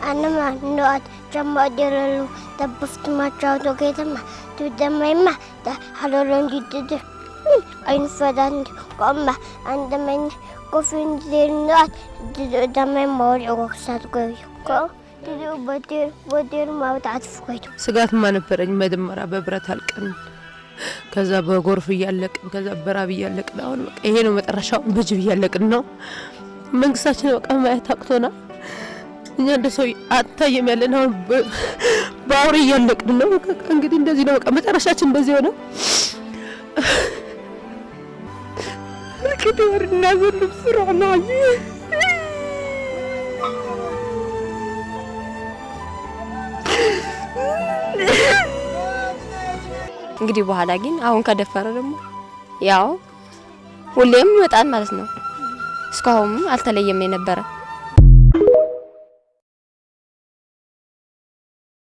أنا نقعد جمع ديرلو دبفت ما تشاو كيتما تدميما حلولون جدد أين فدان قمة عندما كوفين دير دمي مور وقصات ስጋትማ ነበረኝ። መጀመሪያ በብረት አልቀን፣ ከዛ በጎርፍ እያለቅን፣ ከዛ በራብ እያለቅን፣ አሁን በቃ ይሄ ነው መጨረሻው። በጅብ እያለቅን ነው። መንግስታችን በቃ ማየት አቅቶናል። እኛ እንደ ሰው አታየም ያለን አሁን በአውሬ እያለቅን ነው። እንግዲህ እንደዚህ ነው በቃ መጨረሻችን እንደዚህ ሆነ። እንግዲህ በኋላ ግን አሁን ከደፈረ ደግሞ ያው ሁሌም ይመጣል ማለት ነው። እስካሁንም አልተለየም የነበረ።